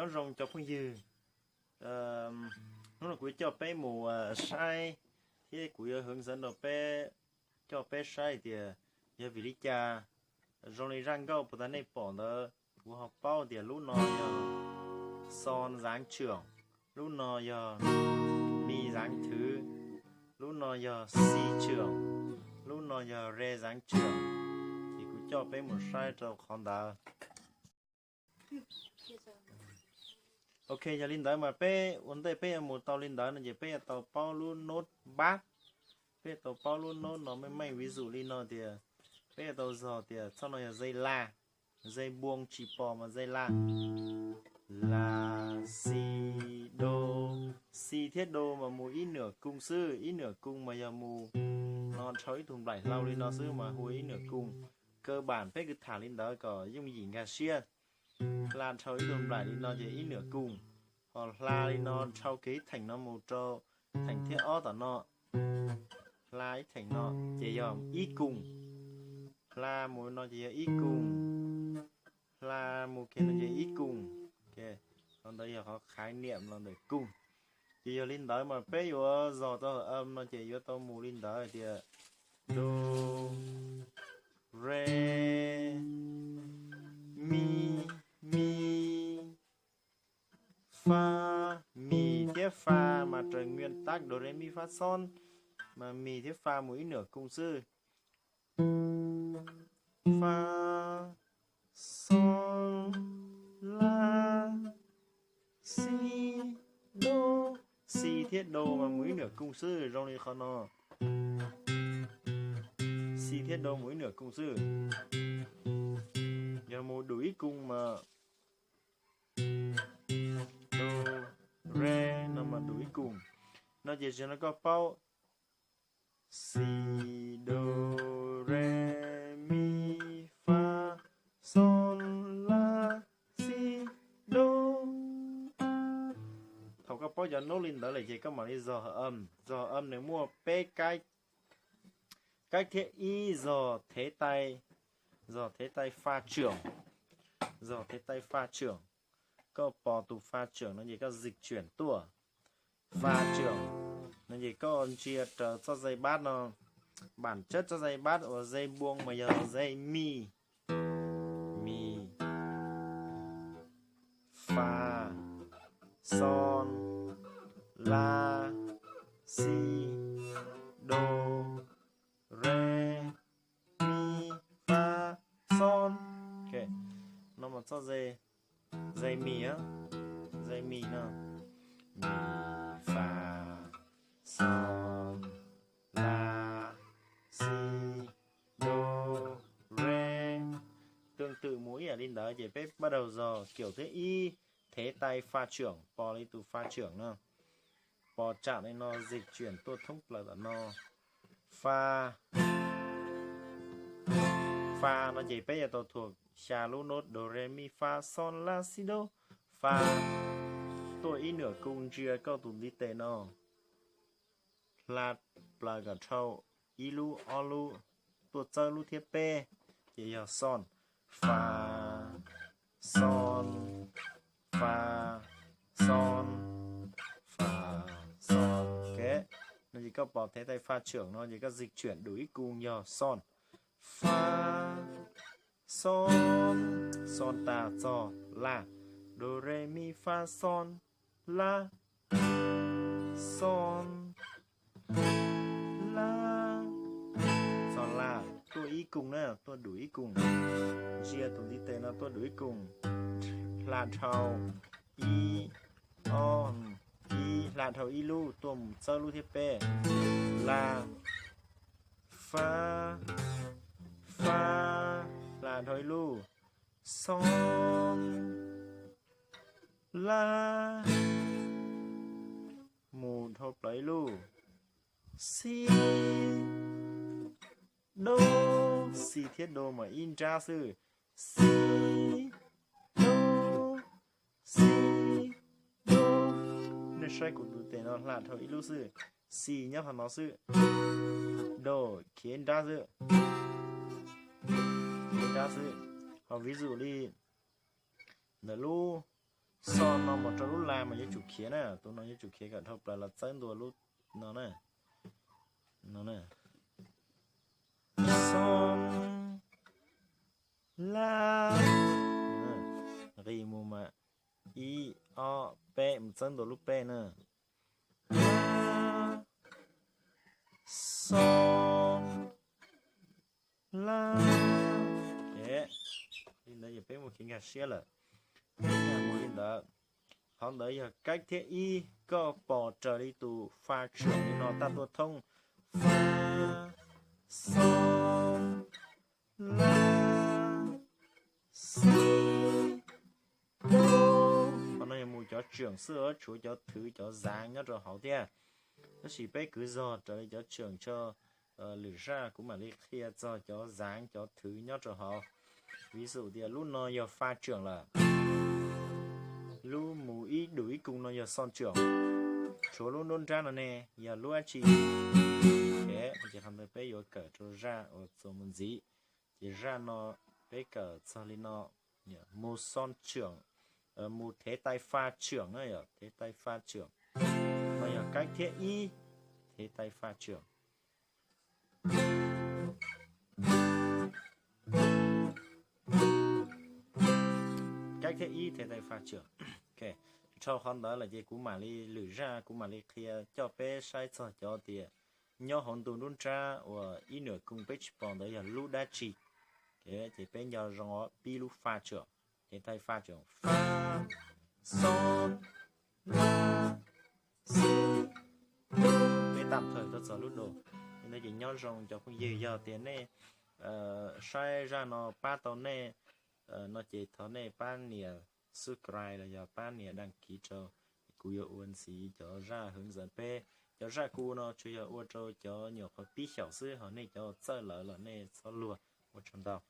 Nyob zoo cov phooj ywg, hnub no kuv yuav coj peb mus saib thiab kuv yuav hwv xav rau peb, coj peb saib tias yog vim li cas zoo li zaj nkauj puas tas nej pom ntawd kuv ho paub tias lub no yog xo zav tshwm, lub no yog mi zav thwv, lub no yog xi tshwm, lub no yog re zav tshwm. Ces kuv coj peb mus saib rau qhov ntawd. Ok, yog li ntawd mas peb ua ntej peb yuav mus tau li ntawd no ces peb yuav tau paub lub nod npab, peb yuav tau paub lub nod no meej meej, ví dụ li no tias peb yuav tau zog tias txoj no yog ze la, ze npuo tsis pom mas ze la, la, xi, do, xi thiab do mas mus ib nưỡng cung xwb, ib nưỡng cung mas yog mus no dhau ib tug nplaim hlau li no xwb mas hu ib nưỡng cung. Cơ bản peb kwv tham li ntawd kom yooj yim nkag siab. Hla dhau ib tug nplaim li no ces ib nưỡng cung, ho hla li no dhau kiag ib theem no mus rau theem thib ob tom no, hla ib theem no ces yog ib cung, hla mus no ces yog ib cung, hla mus kiag no ces ib cung. Qhov ntawd yog qhov khái niệm los ntawm cung. Ces yog li ntawd mas peb yuav zog tau hợp âm no ces yuav tau mus li ntawd hais tias do, re, mi, mi, fa, mi thiab fa mas trên nguyên tắc do re mi fa sol, mas mi thiab fa mus ib nưỡng cung xwb. Fa, sol, la, si, do, si thiab do mas mus ib nưỡng cung xwb, zoo li qhov no. Si thiab do mus ib nưỡng cung xwb. Yog mus dum ib cung mas do, re no mas dum ib cung. No ces tsis no koj paub si, do, re, mi, fa, sol, la, si, do. Thaum koj paub cov nốt li ntawd lawm ces koj mam li zog hợp âm, zog hợp âm nws muaj peb cách. Cách thứ nhất zog thế tay, zog thế tay pha trưởng, zog thế tay pha trưởng. Koj pos tus pha trưởng no ces koj dịch chuyển tuaj. Pha trưởng no ces koj ntsia raws txoj dây bass no. Bản chất txoj dây bass uas dây npuo mas yog dây mi, mi, fa, sol, la, si, do, re, mi, fa, sol. Ok, no mas txoj dây, dây mi á, dây mi no, mi, fa, sol, la, si, do, re. Tương tự mus ib yam li ntawd ces peb bắt đầu zog kiểu thứ nhất thế tay pha trưởng, pos li tus pha trưởng no. Pos chạm li no dịch chuyển tuaj thoob plaws tom no. Fa, fa no ces peb yuav tau thuam xya lub nốt do re mi fa sol la si do. Fa, tuaj ib nưỡng cung ntsia koj tus ntiv tes no, hla plaws kom dhau ib lub ob lub, tuaj txawb lub thib peb, ces yog sol, fa, sol, fa, sol, fa, sol. Ok, no ces koj pos thế tay pha trưởng no ces koj dịch chuyển dum ib cung yog sol, fa, sol, sol tas txog la, do re mi fa sol, la, sol, la, sol la, tuaj ib cung na, tuaj dum ib cung. Ntsia tus ntiv tes no tuaj dum ib cung. Hla dhau ib, ob, ib, hla dhau ib lub, tuaj mus txawb lub thib peb. La, fa, fa, hla dhau ib lub, sol, la, mus dhau plaws ib lub, si, do, si thiab do mas ib nrab xwb, si, do, si, do. Nej saib kuv tus tes no hla dhau ib lub xwb, si nyob qhov no xwb, do khiav ib nrab xwb, khiav ib nrab xwb. Ho ví dụ li ntawm lub xo no mus rau lub la mas yuav tsum khiav na, tus no yuav tsum khiav kom dhau plaws los txawb ntua lub no na. No na. Xo, la, nqis mus mas ib, ob, peb, mus txawb ntua lub peb na. La, xo, la. Li ntawd yog peb mus kev nkag siab lawm. Peb nkag mus li ntawd. Qhov ntawd yog kab thiab ib, koj pos raws li tus fa tseem li no tag tuaj thoob. Fa, xo, la, xi, do. Qhov no yog mus cov tseem xwb, tshuav cov thwv cov zav nyob rau hauv thiab. Tab sis peb kwv zog raws li cov tseem tso lwm zaj kuv mam li qhia txog cov zav cov thwv nyob rau hauv. Vis xus tias lub no yog fa tseem lawm, lub mus ib dum ib kug no yog xo tseem, tshuav lub nruab nrab no ne yog lub dab tsi? Ces qhov ntawd peb yuav kawm rau zaj uas txuas mus ntxiv. Ces zaj no peb kawm txog li no, mus xo tseem, mus thev tais fa tseem na, yog thev tais fa tseem. No yog kab thiab ib, thev tais fa tseem. Kab thiab ib, thev tais fa tseem. Dhau qhov ntawd lawm ces kuv mam li lwm zaj kuv mam li qhia coj peb saib txog cov tias nyob hauv ntu nruab nrab uas ib nws kug peb tsis pom ntawd yog lub dab tsi. Ces peb nco zoo pib lub fa tseem, thev tais fa tseem, fa, xo, la, xi, do. Peb tam thawm tuaj txog lub do. Li ntawd ces nyob zoo cov phooj ywg, yog tias nej saib zaj no pab tau nej no ces thov nej pab nias subscribe los yog pab nias đăng ký rau, kuv yuav ua ntxiv cov zaj hwv ntxawv peb. Cov zaj kuv ua no tsuas yog ua rau cov nyuam qhuav pib xyaum xwb, ho nej cov txawj lawm los nej txhob luag. Ua tsaug ntau.